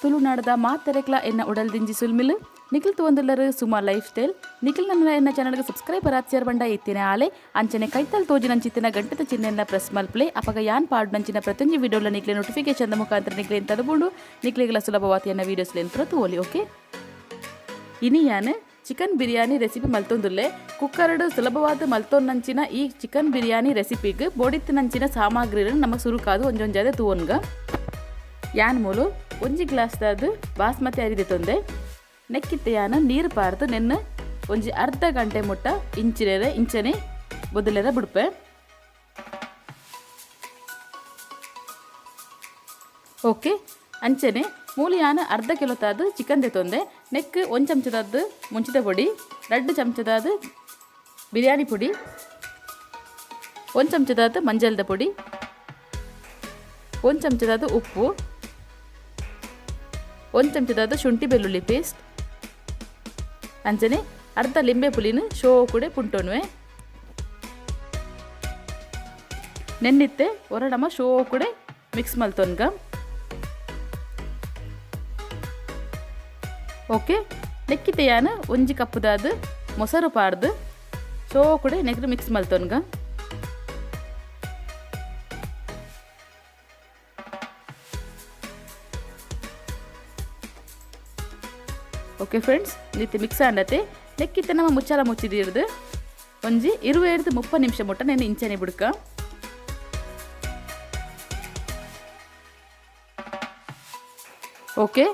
ತುಳುನಾಡದ ಮಾತೆರೆಕ್ಲ ಎನ್ನ ಉಡಲ್ ದಿಂಜಿ ಸುಲ್ಮಿಲ್ Nikhil ತುವಂದುಲ್ಲರು Suma life style. Nikhil ನನ್ನ ಎನ್ನ ಚಾನಲ್ಗೆ ಸಬ್ಸ್ಕ್ರೈಬರ್ ಆತ್ಯಾರ್ ಬಂಡ ಇತ್ತಿನ ಆಲೆ ಅಂಚನೆ ಕೈತಲ್ ತೋಜಿನಂಚಿತ್ತಿನ ಗಂಟೆದ ಚಿಹ್ನೆಯನ್ನ ಪ್ರೆಸ್ ಮಲ್ಪ್ಲೆ ಅಪಗ ಯಾನ್ ಪಾಡುನಂಚಿನ ಪ್ರತಿಯೊಂಜಿ ವಿಡಿಯೋಲ ನಿಕ್ಲೆ ನೋಟಿಫಿಕೇಶನ್ ಮುಖಾಂತರ ನಿಕ್ಲೆ ತಲುಪುಂಡು ನಿಕ್ಲೆಗಳ ಸುಲಭವಾತಿಯನ್ನ ವೀಡಿಯೋಸ್ ಲೆನ್ ತೋಲಿ. ಓಕೆ, ಇನಿ ಯಾನ್ ಚಿಕನ್ ಬಿರಿಯಾನಿ ರೆಸಿಪಿ ಮಲ್ತೊಂದುಲ್ಲೆ. ಕುಕ್ಕರ್ಡ್ ಸುಲಭವಾದ ಮಲ್ತೊನ್ನಂಚಿನ ಈ ಚಿಕನ್ ಬಿರಿಯಾನಿ ರೆಸಿಪಿಗೆ ಬೋಡಿತ್ತಿನಂಚಿನ ಸಾಮಗ್ರಿలను ನಮ್ಮ ಸುರುಕಾದು ಒಂಜೊಂಜಾದೆ ತೂವೊನ್ಗ. ಯಾನ್ ಮೂಲು ಒಂಜಿ ಗ್ಲಾಸ್ದಾದ್ ಬಾಸ್ಮತಿ ಅರಿದೆ ತೊಂದೆ ನೆಕ್ಕಿತ್ತೆ ಯಾನ್ ನೀರು ಪಾರ್ದು ನೆನ್ನ ಒಂಜಿ ಅರ್ಧ ಗಂಟೆ ಮುಟ್ಟ ಇಂಚಿನೆರೆ ಇಂಚನೆ ಬೊದಲೆರೆ ಬುಡ್ಪೆ. ಓಕೆ, ಅಂಚನೆ ಮೂಲು ಯಾನ್ ಅರ್ಧ ಕಿಲೋತಾದ ಚಿಕನ್ ದೆತೊಂದೆ. ನೆಕ್ ಒಂದು ಚಮಚದಾದ ಮುಂಚಿತ ಪೊಡಿ, 2 ಚಮಚದಾದ ಬಿರಿಯಾನಿ ಪುಡಿ, 1 ಚಮಚದಾದ ಮಂಜಲ್ದ ಪೊಡಿ, 1 ಚಮಚದಾದ ಉಪ್ಪು, 1 ಚಮಚದಾದ ಶುಂಠಿ ಬೆಳ್ಳುಳ್ಳಿ ಪೇಸ್ಟ್, ಅಂಚನೆ ಅರ್ಧ ಲಿಂಬೆ ಪುಲಿನ ಶೋ ಕೂಡ ಪುಂಟೊನ್ವೆ. ನೆನ್ನಿತ್ತೆ ಹೊರಡಮ ಶೋ ಕೂಡ ಮಿಕ್ಸ್ ಮಲ್ತೊನ್ಗ. ಓಕೆ, ನೆಕ್ಕಿತೆ ಯಾನ್ ಒಂಜಿ ಕಪ್ಪುದಾದ ಮೊಸರು ಪಾರ್ದು ಶೋ ಕೂಡ ನೆಕ್ರೆ ಮಿಕ್ಸ್ ಮಲ್ತೊನ್ಗ. ಓಕೆ ಫ್ರೆಂಡ್ಸ್, ಇತ್ತೆ ಮಿಕ್ಸ್ ಆಂಡತೆ. ನೆಕ್ಕಿತ್ತೆ ನಮ್ಮ ಮುಚ್ಚಾಲ ಮುಚ್ಚಿದಿರ್ದು ಒಂಜಿ 25-30 ನಿಮಿಷ ಮುಟ್ಟ ನೆನೆ ಇಂಚನೆ ಬುಡ್ಕ. ಓಕೆ,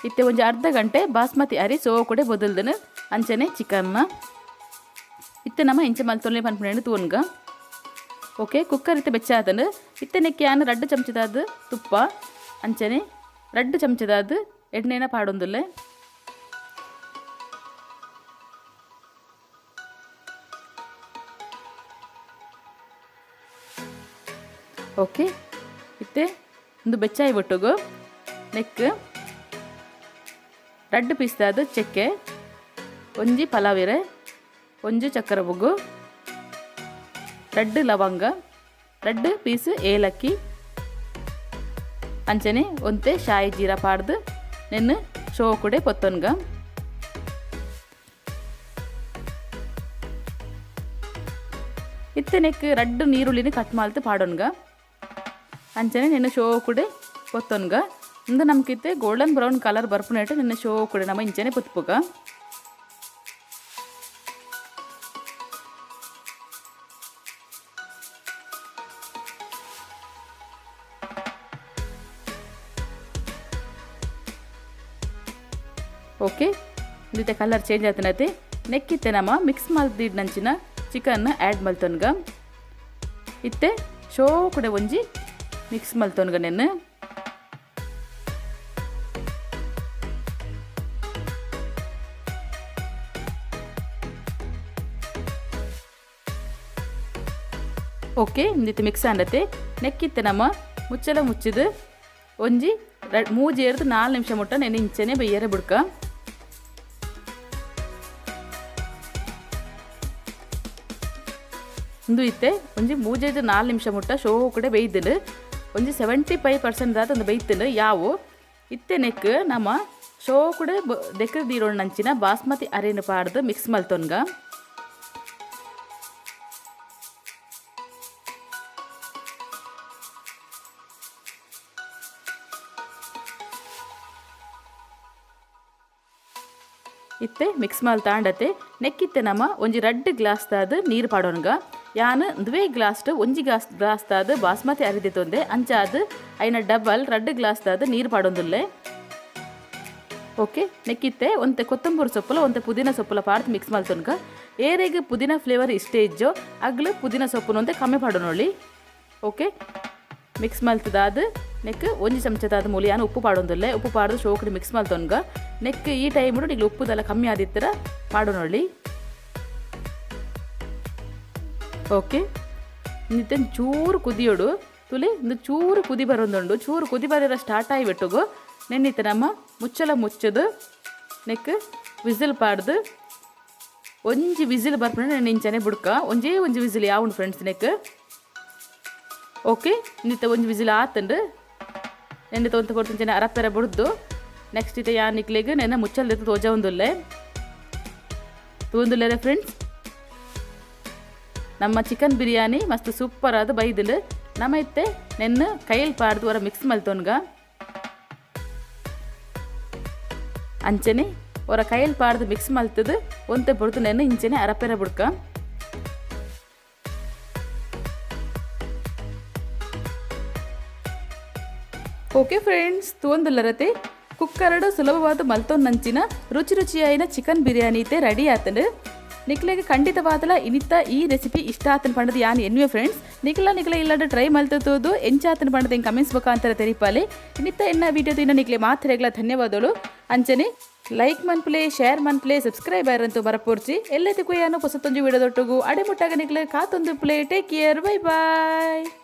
ಇತ್ತೆ ಒಂಜಿ ಅರ್ಧ ಗಂಟೆ ಬಾಸ್ಮತಿ ಅರಿ ಸೋ ಕೂಡ ಬದಲ್ದನು ಅಂಚನೆ ಚಿಕನ್ನ ಇತ್ತೆ ನಮ್ಮ ಇಂಚೆ ಮಲ್ತೊನ್ಲೆ ಪನ್ಪುನೇನು ತೂನ್ಗ. ಓಕೆ, ಕುಕ್ಕರ್ ಇತ್ತೆ ಬೆಚ್ಚಾದನು. ಇತ್ತೆ ನೆಕ್ಕೆ ಯಾನ್ 2 ಚಮಚದಾದ ತುಪ್ಪ ಅಂಚನೆ 2 ಚಮಚದಾದ ಎಣ್ಣೆನ ಪಾಡೊಂದುಲ್ಲೆ. ಓಕೆ, ಇತ್ತೆ ಒಂದು ಬೆಚ್ಚಾಯಿ ಒಟ್ಟುಗು ನೆಕ್ 2 ಪೀಸ್ದಾದ ಚಕ್ಕೆ, ಒಂಜಿ ಪಲಾವಿರೆ, ಒಂಜಿ ಚಕ್ಕರ ಬೊಗ್ಗು, 2 ಲವಂಗ, 2 ಪೀಸ್ ಏಲಕ್ಕಿ, ಅಂಚನೆ ಒಂತೆ ಶಾಯಿ ಜೀರಾ ಪಾಡ್ದು ನೆನ್ನು ಶೋ ಕೂಡ ಪೊತ್ತೊನ್ಗ. ಇತ್ತೆ ನೆಕ್ 2 ನೀರುಳ್ಳಿನ ಕಟ್ ಮಾಲ್ತು ಪಾಡೊನ್ಗ. ಅಂಚನೆ ನೆನ್ನು ಶೋ ಕೂಡ ಪೊತ್ತೊನ್ಗ. ಇಂದು ನಮಕಿತ್ತೆ ಗೋಲ್ಡನ್ ಬ್ರೌನ್ ಕಲರ್ ಬರ್ಪುನೇಟ ನಿನ್ನ ಶೋ ಕೂಡ ನಮ್ಮ ಇಂಚನೆ ಪೊತ್ಪುಗ. ಓಕೆ, ಇಂದಿತ್ತೆ ಕಲರ್ ಚೇಂಜ್ ಆತನತೆ. ನೆಕ್ಕಿತ್ತೆ ನಮ್ಮ ಮಿಕ್ಸ್ ಮಲ್ದಿಡ್ನಂಚಿನ ಚಿಕನ್ ಆ್ಯಡ್ ಮಲ್ತೊನ್ಗ. ಇತ್ತೆ ಶೋ ಕೂಡ ಒಂಜಿ ಮಿಕ್ಸ್ ಮಲ್ತೊನ್ಗ ನೆನ್ನು. ಓಕೆ, ಇಂದಿತ್ತೆ ಮಿಕ್ಸ್ ಆಂಡತೆ. ನೆಕ್ಕಿತ್ತೆ ನಮ್ಮ ಮುಚ್ಚಲ ಮುಚ್ಚಿದು ಒಂಜಿ 3-4 ನಿಮಿಷ ಮುಟ್ಟ ನೆನೆ ಇಂಚನೆ ಬೇಯರೆ ಬುಡ್ಕ. ಇಂದು ಇತ್ತೆ ಒಂಜಿ 3-4 ನಿಮಿಷ ಮುಟ್ಟ ಶೋ ಕೂಡ ಬೇಯ್ದು ಒಂಜಿ 75% ದಾತ ಒಂದು ಬೇಯ್ತಂಡು ಯಾವು. ಇತ್ತೆ ನೆಕ್ ನಮ್ಮ ಶೋ ಕೂಡ ದೆಕ್ಕ ದೀರೋಣ್ಣಂಚಿನ ಬಾಸ್ಮತಿ ಅರಿನ ಪಾಡ್ದು ಮಿಕ್ಸ್ ಮಲ್ತೊನ್ಗ. ಇತ್ತೆ ಮಿಕ್ಸ್ ಮಲ್ತಾಂಡತೆ. ನೆಕ್ಕಿತ್ತೆ ನಮ್ಮ ಒಂಜಿ 2 ಗ್ಲಾಸ್ದಾದ ನೀರು ಪಾಡೋನ್ಗ. ಯಾನ್ 2 ಗ್ಲಾಸ್ಡ್ ಒಂಜಿ ಗ್ಲಾಸ್ದಾದ ಬಾಸ್ಮತಿ ಅರಿದೆ ತೊಂದೆ ಅಂಚಾದ ಐನ ಡಬಲ್ 2 ಗ್ಲಾಸ್ದಾದ ನೀರು ಪಾಡೊಂದುಲ್ಲೆ. ಓಕೆ, ನೆಕ್ಕಿತ್ತೆ ಒಂತೆ ಕೊತ್ತಂಬರಿ ಸೊಪ್ಪುಲ ಒಂತೆ ಪುದೀನ ಸೊಪ್ಪುಲ ಪಾಡ್ದು ಮಿಕ್ಸ್ ಮಲ್ತೊನ್ಗ. ಏರೆಗ್ ಪುದೀನ ಫ್ಲೇವರ್ ಇಷ್ಟೇ ಇಜ್ಜೋ ಅಗ್ಲು ಪುದೀನ ಸೊಪ್ಪುನ ಒಂತೆ ಕಮ್ಮಿ ಪಾಡೊನೊಳಿ. ಓಕೆ, ಮಿಕ್ಸ್ ಮಲ್ತದಾದ ನೆಕ್ ಒಂಜಿ ಚಮಚದಾದ ಮೂಲಿ ಯಾನ್ ಉಪ್ಪು ಪಾಡೊಂದುಲ್ಲೆ. ಉಪ್ಪು ಪಾಡ್ದು ಶೋಕಡಿ ಮಿಕ್ಸ್ ಮಲ್ತೊನ್ಗ. ನೆಕ್ ಈ ಟೈಮ್ ನಿಗ್ಲು ಉಪ್ಪುದೆಲ್ಲ ಕಮ್ಮಿ ಆದಿತ್ತರ ಪಾಡೊನೊಳಿ. ಓಕೆ, ನಿತ್ಯ ಚೂರು ಕುದಿಯೋಡು ತುಲಿ ಇಂದು ಚೂರು ಕುದಿ ಬರೋದುಂಡು. ಚೂರು ಕುದಿ ಬರೋರ ಸ್ಟಾರ್ಟ್ ಆಗಿ ಬಿಟ್ಟುಗು ನೆನ್ನಿತ್ತೆ ನಮ್ಮ ಮುಚ್ಚಲ ಮುಚ್ಚದು ನೆಕ್ ವಿಸಿಲ್ ಪಾಡ್ದು ಒಂಜಿ ವಿಸಿಲ್ ಬರ್ಪುಂಡ ನೆನ್ನೆ ಇಂಚನೆ ಬುಡ್ಕ. ಒಂಜೇ ಒಂಜಿ ವಿಸಿಲ್ ಯಾವುಂಡು ಫ್ರೆಂಡ್ಸ್ ನೆಕ್. ಓಕೆ, ನಿತ್ತ ಒಂಜಿ ವಿಸಿಲ್ ಆತಂಡು ನೆನ್ನೆ ತೊಂತ ಕೊಡ್ತಂಚನೆ ಅರಪ್ಪೆರ ಬುಡ್ದು ನೆಕ್ಸ್ಟ್ ಇತ್ತೆ ಯಾನ್ ನಿಕ್ಲೆಗ್ ನೆನ್ನ ಮುಚ್ಚಲ್ ದೆತ್ತ್ ತೋಜಾವೊಂದುಲ್ಲೆ. ತೂವೊಂದುಲ್ಲೆರೆ ಫ್ರೆಂಡ್ಸ್, ನಮ್ಮ ಚಿಕನ್ ಬಿರಿಯಾನಿ ಮಸ್ತ್ ಸೂಪರ್ ಆದ್ ಬೈದ್ಂಡ್. ನಮ ಇತ್ತೆ ನೆನ್ನ್ ಕೈಲ್ ಪಾಡ್ದ್ ಒರ ಮಿಕ್ಸ್ ಮಲ್ತೊನ್ಗ. ಅಂಚನೆ ಒರ ಕೈಲ್ ಪಾಡ್ದ್ ಮಿಕ್ಸ್ ಮಲ್ತ್ದ್ ಒಂತೆ ಪೊರ್ತು ನೆನ್ನ್ ಇಂಚನೆ ಅರಪೆರೆ ಬುಡ್ಕ. ಓಕೆ ಫ್ರೆಂಡ್ಸ್, ತೂವೊಂದುಲ್ಲರತೆ ಕುಕ್ಕರ್ಡ್ ಸುಲಭವಾದ ಮಲ್ತೊನ್ನಂಚಿನ ರುಚಿ ರುಚಿಯಾಯಿನ ಚಿಕನ್ ಬಿರಿಯಾನಿ ಇತ್ತೆ ರೆಡಿ ಆತಂಡ್. ನಿಕ್ಲೆಗ್ ಖಂಡಿತವಾದಲ ಇನಿತ್ತ ಈ ರೆಸಿಪಿ ಇಷ್ಟ ಆತನ್ ಪಂಡದ್ ಯಾನ್ ಎನ್ನುವೆ ಫ್ರೆಂಡ್ಸ್. ನಿಕ್ಲ ನಿಕ್ಲ ಇಲ್ಲಡ್ ಟ್ರೈ ಮಲ್ತುದು ಎಂಚಾತನ್ ಪಂಡದ್ ಎಂಕ್ ಕಮೆಂಟ್ಸ್ ಮುಖಾಂತರ ತೆರಿಪಾಲೆ. ಇನಿತ್ತ ಎನ್ನ ವಿಡಿಯೋ ತೂಯಿನ ನಿಕ್ಲೆ ಮಾತೆರೆಗ್ಲ ಧನ್ಯವಾದಗಳು. ಅಂಚನೆ ಲೈಕ್ ಮನ್ಪುಲೆ, ಶೇರ್ ಮನ್ಪುಲೆ, ಸಬ್ಸ್ಕ್ರೈಬ್ ಆಯರಂತೂ ಮರಪೋರ್ಚಿ. ಎಲ್ಲೆದಕ್ಕೂ ಯಾನು ಪೊಸತೊಂಜಿ ವಿಡಿಯೋದೊಟ್ಟುಗು ಅಡೆ ಮುಟ್ಟಾಗ ನಿಕ್ಲೆ ಕಾತೊಂದು play. Take care, bye bye.